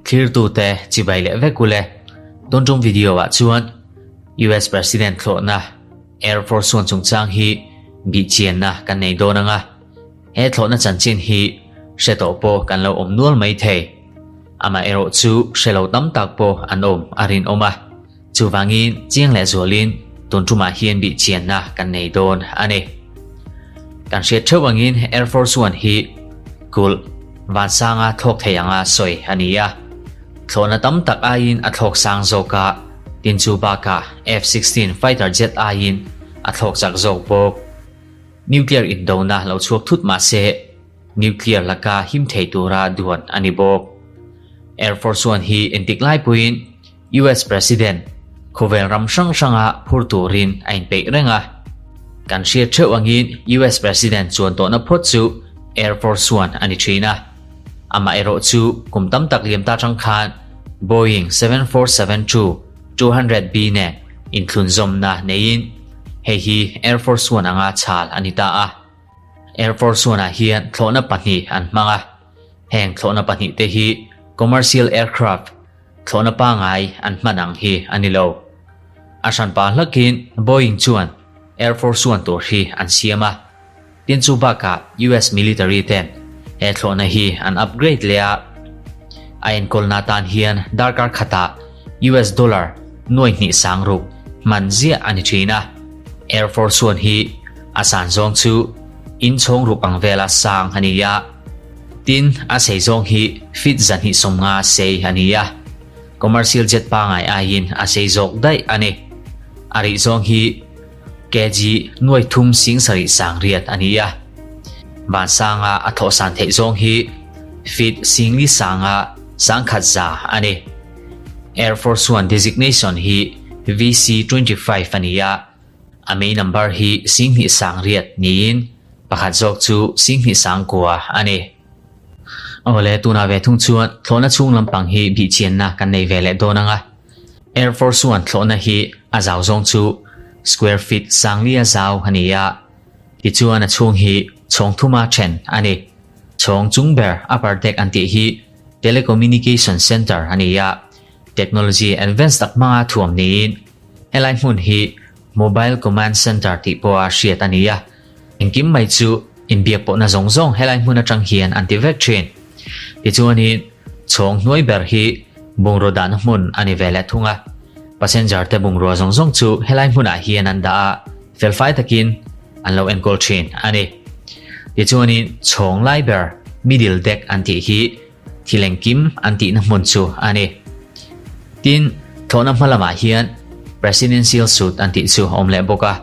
Thlirtute chibai leh vek ule. Tun tum video ah chuan US President thlawhna Air Force One chungchang hi bihchianna kan nei dawn ang a. He thlawhna chanchin hi hre tawh pawh kan lo awm nual mai thei. Amaherawh chu hre lo tam tak pawh an awm a rinawm a. Chuvangin chiang leh zualin tun tumah hian bihchianna kan nei dawn a ni. Kan hriat theuh angin Air Force One hi kulh vansanga thlawk thei anga sawi a ni a. Thlawhna tam tak aiin a thlawk sang zawk a, tin chu bakah F-16 fighter jet aiin a thlawk chak zawk bawk. Nuclear indona lo chhuak thut mah se nuclear laka him thei tura duan a ni bawk. Air Force One hi entik lai puiin US President khawvel ram hrang hranga phur turin a inpeih reng a. Kan hriat theuh angin US President chuan tawhna phawt chu Air Force One a ni thin a. Amaherawh chu kum tam tak liam ta tang khan Boeing 7472 200B nen inthlunzawmna neiin hei hi Air Force One anga chhal a ni ta a. Air Force One-ah hian thlawhna pahnih an hmang a. Heng thlawhna pahnihte hi commercial aircraft, Thlawhna pangai an hman ang hi a ni lo. A hranpa hlakin Boeing chuan Air Force One tur hi an siam a. Tin chu bakah US military ten he thlawhna hi an upgrade leh a. A enkawlna tan hian darkar khatah US dollar nuai hnih sang ruk hman ziah a ni thin a. Air Force One hi a san zawng chu inchhawng ruk ang vela sang a ni a. Tin, a sei zawng hi feet 250 sei a ni a, commercial jet pangai aiin a sei zawk daih a ni. A rih zawng hi kg nuai thum sing sarih sang riat a ni a, vansanga a thawhsan theih zawng hi feet singli sanga sangkhat za a ni. Air Force One designation hi VC-25 a ni a, A mei number hi 20 sang riat niin pakhat zawk chu 20 sang kua a ni. Awle, tunah ve thung chuan thlawhna chhung lampang hi bihchianna kan nei ve leh dawn ang a. Air Force One thlawhna hi a zau zawng chu square feet sang lia zau a ni a, tichuan a chhung hi chhawng thuma then a ni. Chhawng chung ber upper deck an tih hi telecommunication center a ni a, Technology advance tak hmanga thuam niin helai hmun hi Mobile Command Center tih pawha hriat a ni a, engkim mai chu inbiak pawhna zawng zawng helai hmun atang hian an ti vek thin. Tichuanin chhawng hnuai ber hi bungraw dahna hmun a ni ve leh thung a, passenger te bungrua zawng zawng chu helai hmunah hian an dah a, felfai takin an lo enkawl thin a ni. Tichuanin chhawng lai ber middle deck an tih hi Thil engkim an tihna hmun chu a ni. Tin, thlawhna hma lamah hian Presidential Suite an tih chu a awm leh bawk a.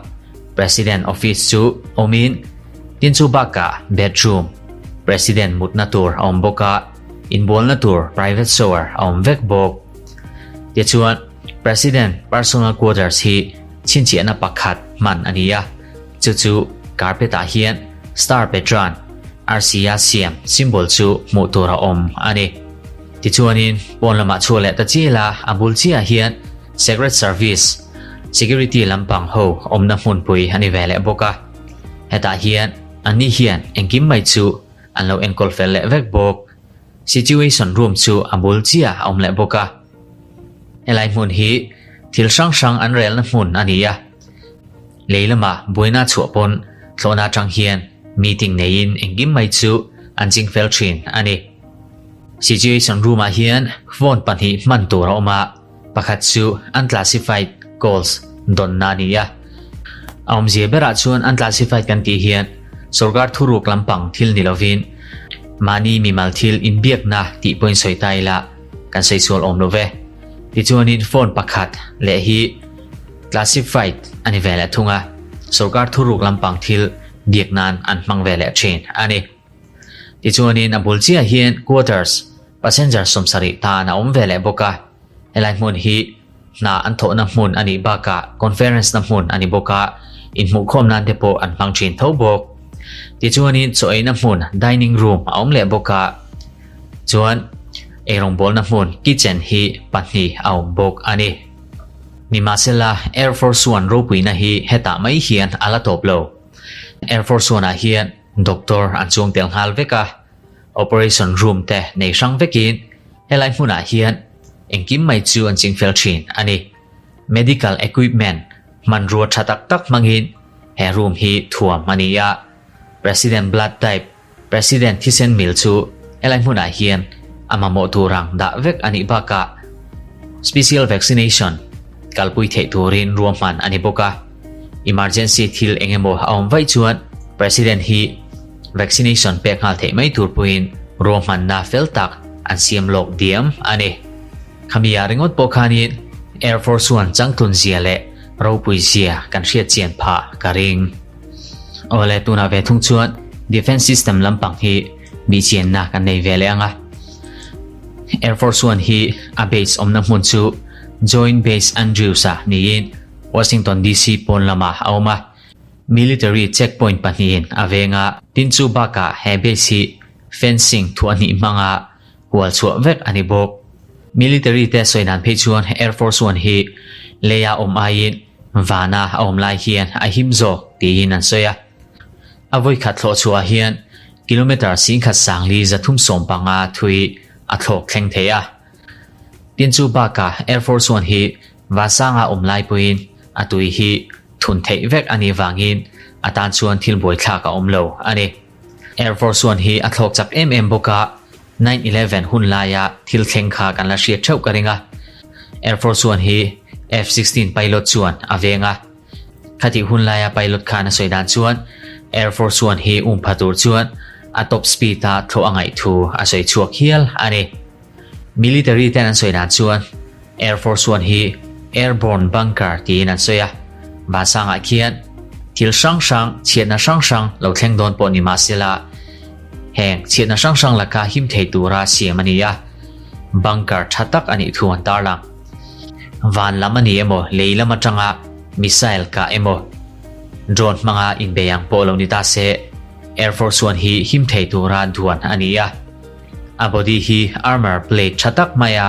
President Office chu awmin tin chu bakah bedroom, President mutna tur a awm bawk a, inbualna tur private shower a awm vek bawk. Tichuan, President Personal Quarters hi chhinchhiahna pakhat hman a ni a. Chu chu carpet ah hian star pattern, arsia siam symbol chu hmuh tur a awm a ni. Tichuanin pawn lamah chhuah leh ta chial a, a bul chiahah hian Secret Service security lampang ho awmna hmunpui a ni ve leh bawk a. Hetah hian anni hian engkim mai chu an lo enkawl fel leh vek bawk. Situation room chu a bul chiah a awm leh bawk a. Helai hmun hi thil hrang hrang an relna hmun a ni a. Lei lama buaina chhuah pawn thlawhna atang hian meeting neiin engkim mai chu an ching fel thin a ni. Situation room-ah hian phone pahnih hman tur a awm a, pakhat chu unclassified calls dawnna a ni a. A awmzia berah chuan unclassified kan tih hian sorkar thuruk lampang thil ni lovin mahni mimal thil inbiakna tih pawhin sawi ta ila kan sawi sual awm lo ve. Tichuanin phone pakhat leh hi Classified a ni ve leh thung a, sorkar thuruk lampang thil biak nan an hmang ve leh thin a ni. Tichuanin a bul chiah hian quarters, passenger sawmsarih tan a awm ve leh bawk a, helai hmun hi hna an thawhna hmun a nih bakah conference na hmun a ni bawk a, inhmuhkhawm nan te pawh an hmang thin tho bawk. Tichuanin chaw eina hmun dining room a awm leh bawk a, chuan eirawngbawlna hmun kitchen hi pahnih a awm bawk a ni. Nimahsela, Air Force One ropuina hi hetah mai hian a la tawp lo. Air Force One-ah hian doctor an chuang tel nghal vek a. Operation room te nei hrang vekin helai hmunah hian engkim mai chu an chingfel thin a ni. Medical equipment hmanrua tha tak tak hmangin he room hi thuam a ni a, President blood type, President thisen mil chu helai hmunah hian a mamawh tur ang dah vek a nih bakah special vaccination kalpui theih turin ruahman a ni bawk a. Emergency thil eng emaw a awm vaih chuan President hi vaccination pek nghal theih mai tur pawhin ruahmanna fel tak an siam lawk diam a ni. Khami ah ringawt pawh khanin Air Force One changtlun zia leh ropui zia kan hriat chian phah ka ring. Awle tunah ve thung chuan Defence System lampang hi bihchianna kan nei ve leh ang a. Air Force One hi a base awmna hmun chu Joint Base Andrews ah niin Washington DC pawn lamah a awm a. Military checkpoint pahnihin a veng a. Tin chu bakah he base hi fencing thuahhnih hmanga Hual chhuah vek a ni bawk. Military te sawi dan phei chuan Air Force One hi leia awm aiin vana a awm lai hian a him zawk tiin an sawi a. A vawikhat thlawh chhuah hian kilometre singkhat sangli 315 thui a thlawk thleng thei a. Tin chu bakah Air Force One hi vansanga awm lai pawhin a tui hi thun theih vek a nih vangin a tan chuan thil buaithlak a awm lo a ni. Air Force One hi a thlawk chak em em bawk a, 9/11 hun laia thil thleng kha kan la hriat theuh ka ring a. Air Force One hi F-16 pilot chuan a veng a. Khatih hun laia pilot khan a sawi dan chuan Air Force One hi um pha tur chuan a top speed a thlawh a ngaih thu a sawi chhuak hial a ni. Military ten an sawi dan chuan Air Force One hi airborne bunker tiin an sawi a, vansangah khian thil hrang hrang, chhiatna hrang hrang lo thleng dawn pawh ni mah sela, heng chhiatna hrang hrang laka him thei tura siam a ni a, bunker tha tak a nih thu an tarlang. Van lam a ni emaw, lei lam atanga missile kah emaw, drone hmanga inbei ang pawh lo ni ta se, Air Force One hi him thei tura duan a ni a. A body hi armor plate tha tak maia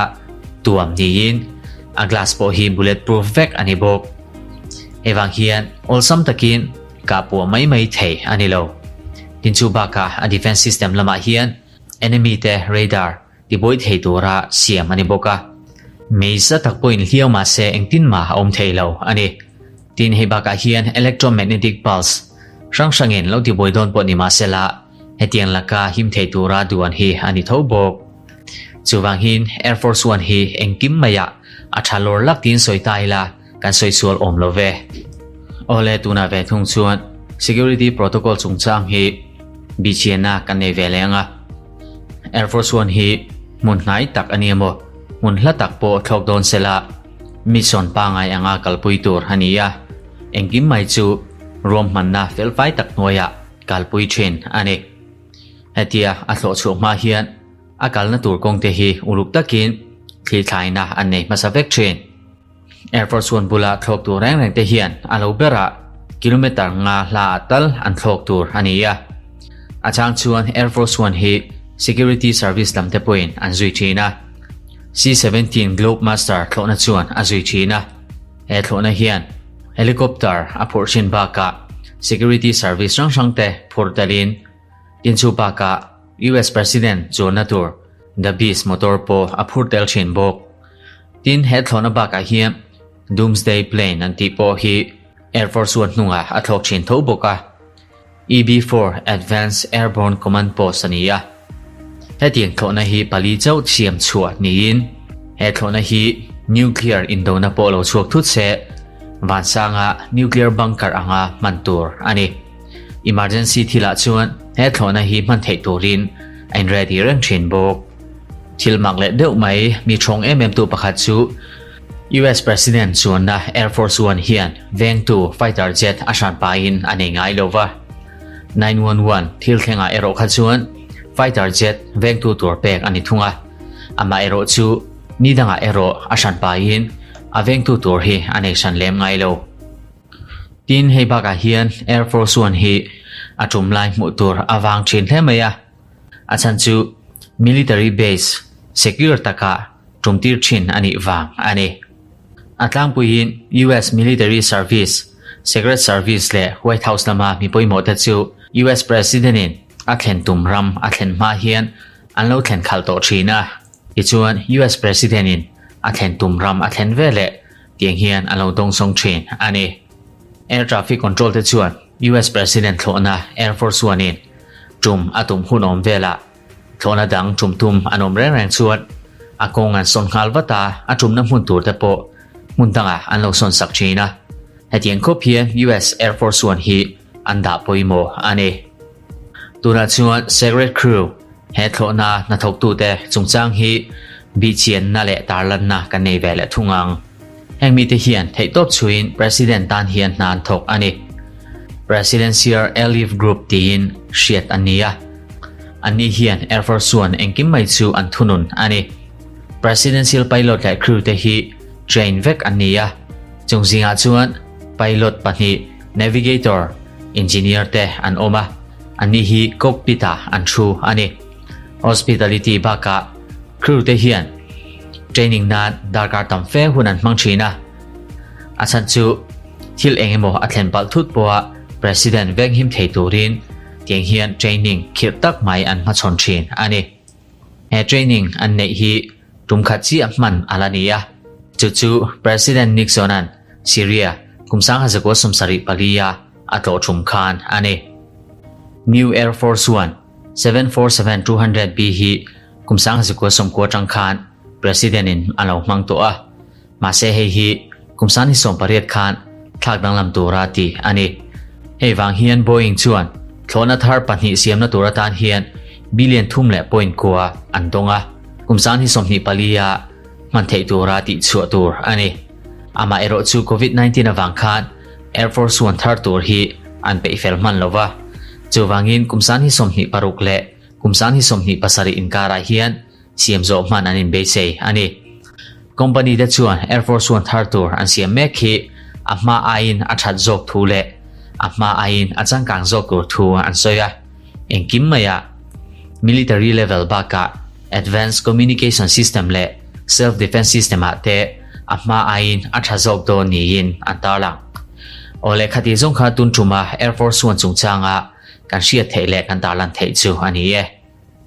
tuam niin a glass pawh hi bullet proof vek a ni bawk. Hei vang hian awlsam takin kah puah mai mai thei a ni lo. Tin chu bakah a defense system lamah hian enemy te radar tibuai thei tura siam a ni bawk a. Mei za tak pawhin hliau mahse engtin mah a awm thei lo a ni. Tin hei bakah hian electromagnetic pulse hrang hrangin lo tibuai dawn pawh ni mahsela Hetiang laka him thei tura duan hi a ni tho bawk. Chuvangin Air Force One hi engkim maiah a tha lawr lak tiin sawi ta ila kan sawi sual awm lo ve. Awle tunah ve thung chuan Security Protocol chungchang hi bihchianna kan nei ve leh ang a. Air Force One hi hmun hnai tak a ni emaw hmun hla tak pawh thlawk dawn sela mission pangngai anga kalpui tur a ni a. Engkim mai chu ruamhmanna felfai tak hnuaiah kalpui thin a ni. Hetia a thlawh chhuah hma hian a kalna tur kawngte hi uluk takin thli thlaina an nei hmasa vek thin. Air Force One bula thlawk tur reng reng te hian a lo berah kilometre nga hla ah tal an thlawk tur a ni a. A chang chuan Air Force One hi Security Service lam te pawhin an zui thin a. C-17 Globemaster thlawhna chuan a zui thin a. He thlawhna hian helicopter a phurh thin bakah security service hrang hrang te phurh telin tin chu bakah US President chuanna tur The Beast motor pawh a phur tel thin bawk. Tin he thlawhna bakah hian Doomsday Plane an tih pawh hi Air Force One hnungah a thlawk thin tho bawk a. EB-4 Advanced Airborne Command Post a ni a. Hetiang thlawhna hi pali chauh siam chhuah niin he thlawhna hi nuclear indona pawh lo chhuak thut se vansanga nuclear bunker anga hman tur a ni. Emergency thilah chuan he thlawhna hi hman theih turin a in ready reng thin bawk. Thil mak leh deuh mai mi thawng em em tu pakhat chu US President chuanna Air Force One hian vengtu fighter jet a hran pahin a nei ngai lo va. 911 thil thlengah erawh kha chuan fighter jet vengtu tur pek a ni thung a. Amah erawh chu ni dangah erawh a hran pahin a vengtu tur hi a nei hran lem ngai lo. Tin, hei bakah hian Air Force One hi a tum lai hmuh tur a vang thin hle mai a. A chhan chu military base secure takah tumtir thin a nih vang a ni. A tlangpuiin US Military Service, Secret Service leh White House lama mi pawimawhte chu US President-in a thlen tum ram a thlen hma hian an lo thlen khalh tawh thin a. Tichuan US President in a thlen tum ram a thlen veleh tiang hian a lo dawngsawng thin a ni. Air Traffic Control te chuan US President thlawhna Air Force One in tum a tum hun awm velah Thlawhna dang tum tum an awm reng reng chuan a kawng an sawn nghal vat a, a tumna hmun tur te pawh hmun dangah an lo sawn sak thin a. Hetiang khawp hian US Air Force One hi an dah pawimawh a ni. Tunah chuan Sacred Crew he thlawhna hnathawktute chungchang hi bihchianna leh tarlanna kan nei ve leh thung ang. Heng mite hian theihtawp chhuiin President tan hian hna an thawk a ni. Presidential Airlift Group tiin hriat an ni a. Anni hian Air Force One engkim mai chu an thunun a ni. Presidential pilot leh crew te hi train vek an ni a, chung zingah chuan pilot pahnih, navigator, engineer te an awm a, anni hi cockpit ah an thu a ni. Hospitality bakah crew te hian training nan darkar tam fe hun an hmang thin a, a chhan chu thil eng emaw a thlen palh thut pawha President venghim thei turin tiang hian training khirh tak mai an hmachhawn thin a ni. He training an neih hi tum khat chiah hman a la ni a, chu chu President Nixon-a'n Syria kum 1974 a a tlawh thum khan a ni. New Air Force One 747-200B hi kum 1990 atang khan President-in a lo hmang tawh a, Mahse hei hi kum 2018 khan thlak danglam tura tih a ni. Hei vang hian Boeing chuan thlawhna thar pahnih siamna tur atan hian billion thum leh point kua an dawng a, kum 2024 ah hman theih tura tih chhuah tur a ni. Amaherawh chu Covid 19 avang khan Air Force One thar tur hi an peih fel hman lo va, chuvangin kum 2026 leh kum 2027 inkarah hian Siam zawh hman an inbeisei a ni. Company te chuan Air Force One thar tur an siam mek hi a hma aiin a that zawk thu leh a hma aiin a changkang zawk tur thu an sawi a. Engkim maiah military level bakah advanced communication system leh self defence system ah te a hma aiin a tha zawk dawn niin an tarlang. Aw leh khati zawng kha tun tuma Air Force One chungchanga kan hriat theih leh kan tarlan theih chu a ni e.